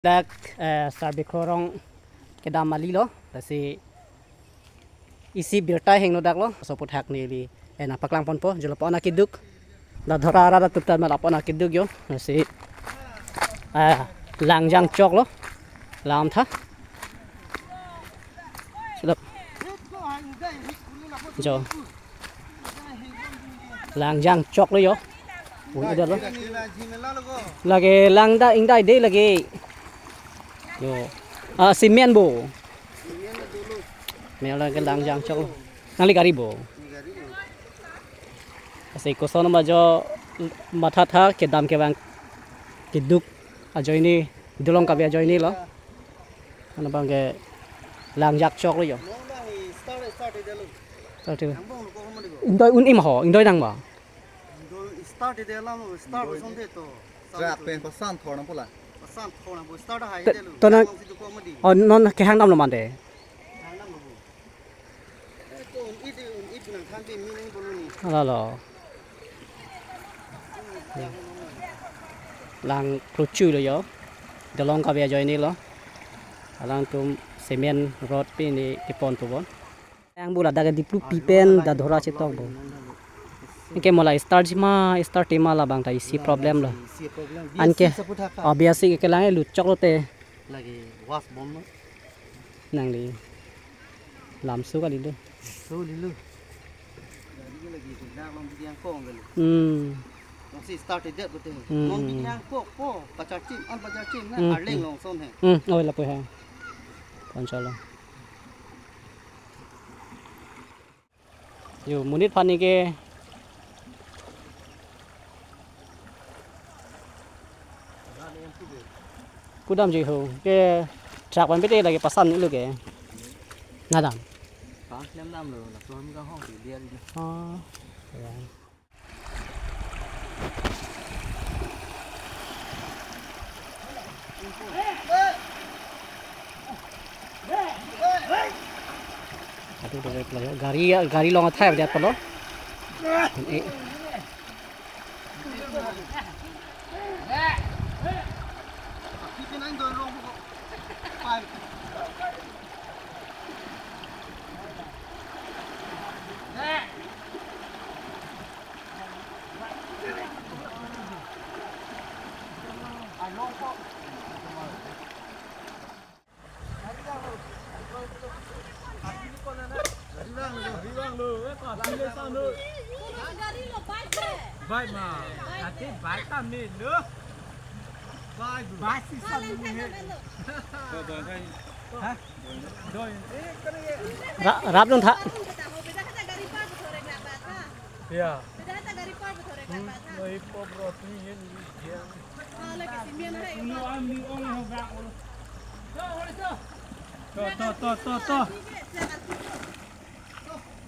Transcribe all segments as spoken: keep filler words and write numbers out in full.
Dak, eh, Sarbikho Rong kedam kali lo, lasi isi birta hingno dak lo, so aphuthak neli, eh, nangpaklang ponpo, jo lapu-an akeduk. Dadhora arat atum ta ma lapu-an akeduk jo, lasi, eh, langjang chok lo, lamtha. Sedap. Jo. Langjang chok lo jo. Ui, udah lo. Lake lang ta ingdai de lake. Jo. Ah, cement bo. Mel lake langjang chok lo. Nangli gari bo. Lasi koson ma jo mathatha kedam kevang keduk ajoine, Dolong Kavi ajoine lo. Anabang ke langjak chok lo jo. Start, start. Ingdoi un-e ma ho, ingdoi nang ma. Start de alam, start ko sonde to. Track pen pasan thor nang pula. Pasan thor nang bo start hai de lo. To na. Oh, non kehang dam lo mande. Hang dam lo bo. Eh, to un-e de, un-e nang than de mi nang bolo ni. Ala lo. Lang kluchu lo jo. Dolong Kavi ajoine lo. Alangtum cement rod pini kepon tu bon. Yang bula daga diplu pipen Dadhora chetok bo. Anke mo la start ma, start ma labang ta isi problem lo. Anke, oh, biasi ke lang lut chok lote. Lake was bom lo. Nangli. Lamsu kali lo. So lilo. Lagi lagi nak long biang kong kali. Hmm. Long si start det ko te. Hmm, Long hmm. Biang kok po, pacar chim, an pacar chim na, Hmm, arleng hmm. Long son he. Hmm, oh, lapu he. Pon chalo. Jo, monit aphan ke. Kudam ji ho, ke truck pen pete lake pasan lo ke. Nadam. Pasan dam lo, laso hum ka hong si dia di. Oh. Ya. Aduh, udah play. Gari, gari long athai dia palo. Eh. Bike ma, ati bike kami lo. Bike, bike si sami ni. Hah? Ra-, rap dong tha. Ya. Hmm, no, hip hop rot ni ye ni dia. To, to, to, to, to.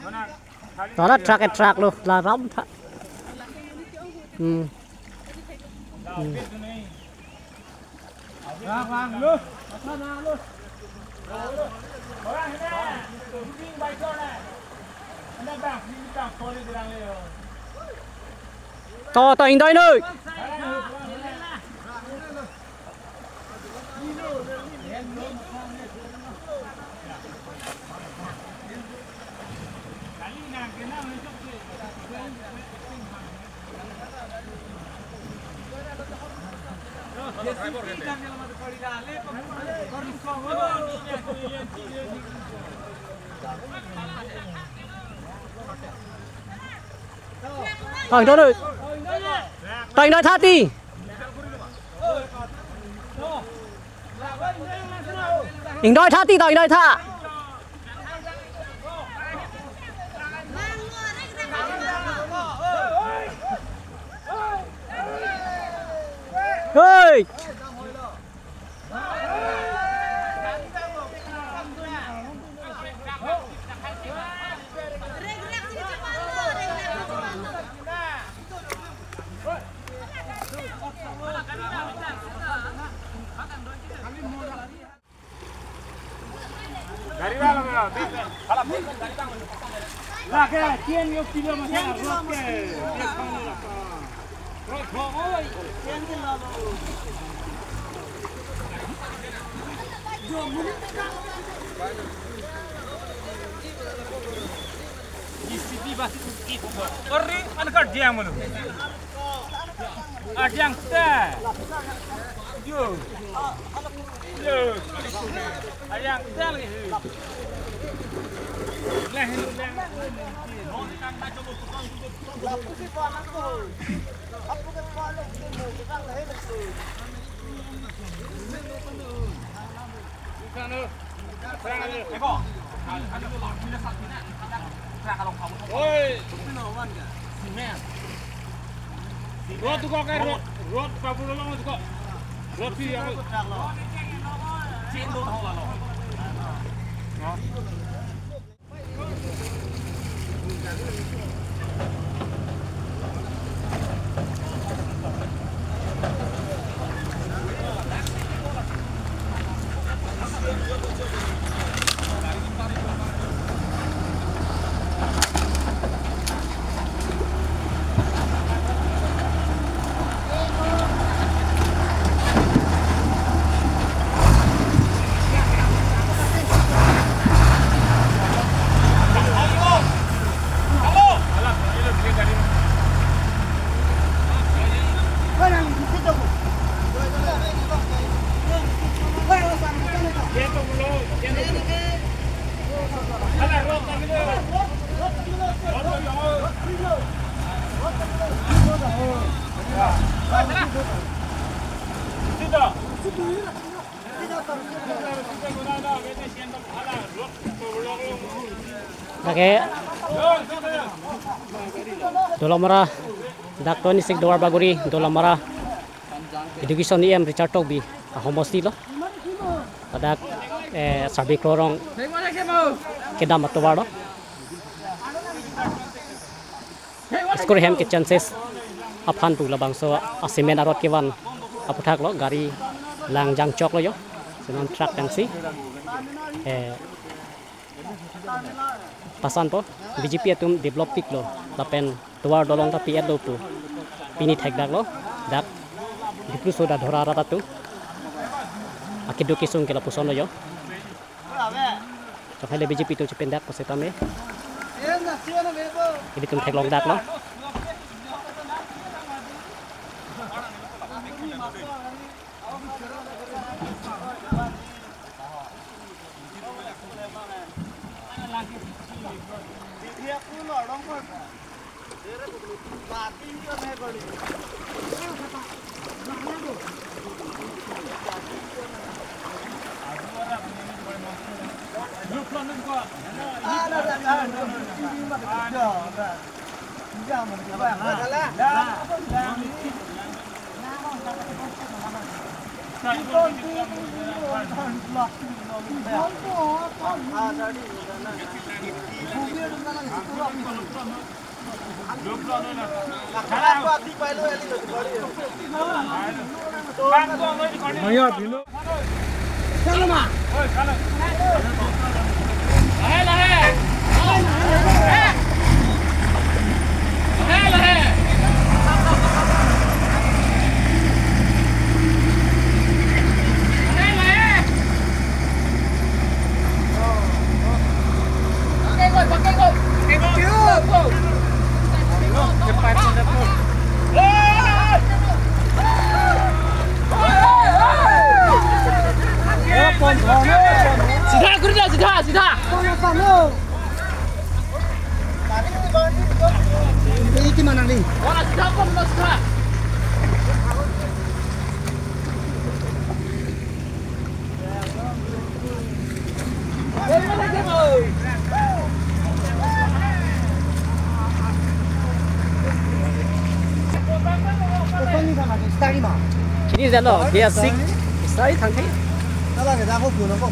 Mana? Tara truck, eh, truck lo, la ram tha. Hmm. Hmm. To, to, ingdoi noi. Thang thang noi. Thang thang tha ti. Ingdoi tha ti, to ingdoi tha. Hei. Ori, an kardiang mulu. Ardiang ta. Yo. Yo. Ardiang ta lagi. Lah, ini lah. Oi. Rot tu kok, eh, rot, rot, pabu lo, rot tu kok. Rot si yang. Lake Dolamara, dak twenty-six Duarbagori, Dolamara Education E M Richard Tokbi ahomosti lo. Ladak, eh, Sabri Kro Rong kedam atovar lo. Skur hem ke chances aphan pu labangso a-cement arot kevan aputhak lo, gari lang jangchok lo yo. Senon truck pensi, eh, pasanpo, B J P atum develop tik lo lapen tovar dolong ta pi-et lo pu pini thekdak lo, dak Dipluso Dadhora arat atum akeduk kesung ke lapuson lo yo. Chok hai le B J P atum chependak pasitame ilitum theklongdak lo. Sida kuri na, sida, sida. Ini gimana nih? Wala, sida, pon, sida. Chini jalo, biya sik, sai thangke. Nala ke dako puno kok.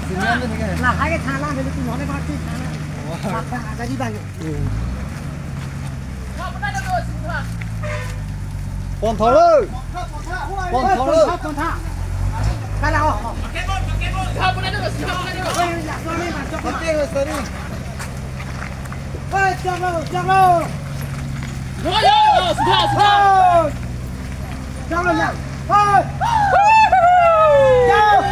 Sini ande ke. Lahai ke thana, beli puno ne party thana. Wah. Apa ada di bang? Pon thor oi. Pon thor oi. Pon thor. Kala ho. Pake ho, sorry. Oi, chalo, chalo. Yo, yo, yo, sudah, sudah. Oi. Chalo, ya. Oi. Chalo.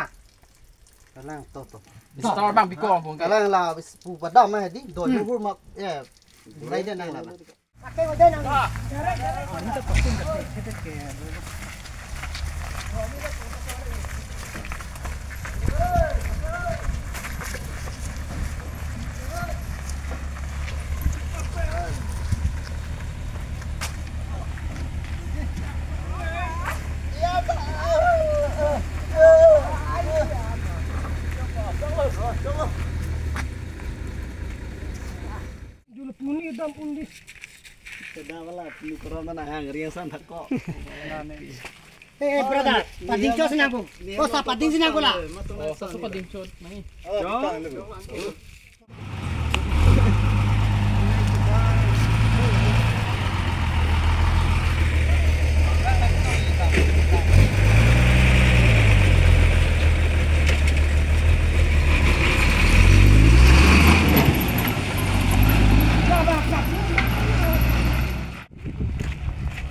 ma? Kalang to to. Star bang biko bang. Kalang la pu padam ma di do Hmm. Hur ma, eh. Lai dia nang la. Jul puni dam undi. Kedawala puni koron mana hang riang san thak ko. Eh, eh, brother, pading chot sinang ko. Oh, sa pading sinang ko la. Oh, sa pading chot. Nai.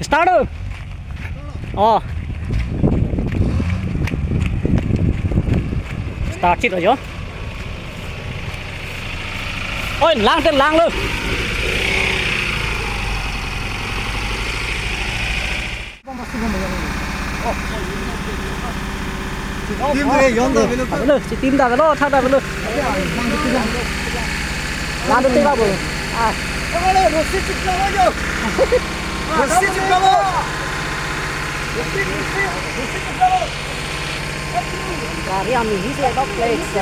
Start. Oh. Start chit lo jo. Oi, lang te lang lo. Team re yon da belo. Belo, si team da belo, tha da belo. Lang te ba bo. Ah. Rossi chit lo jo. Rossi chit lo. Rossi, Rossi, Rossi chit lo. Gari ami hi se dok plate se.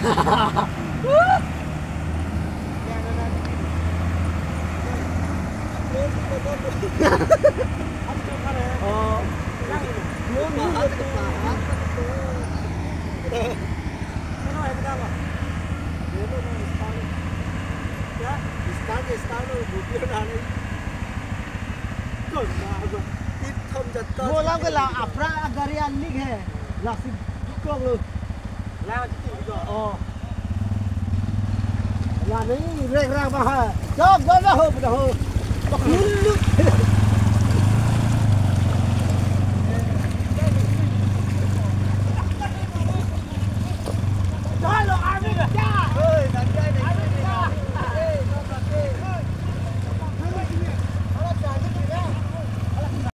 Oh. Mo lang ke la aphrang agari anlik he. Lasi dukok lo. Oh. La neng rek rak ba ha. Jok jok jok ho ho. Lulu.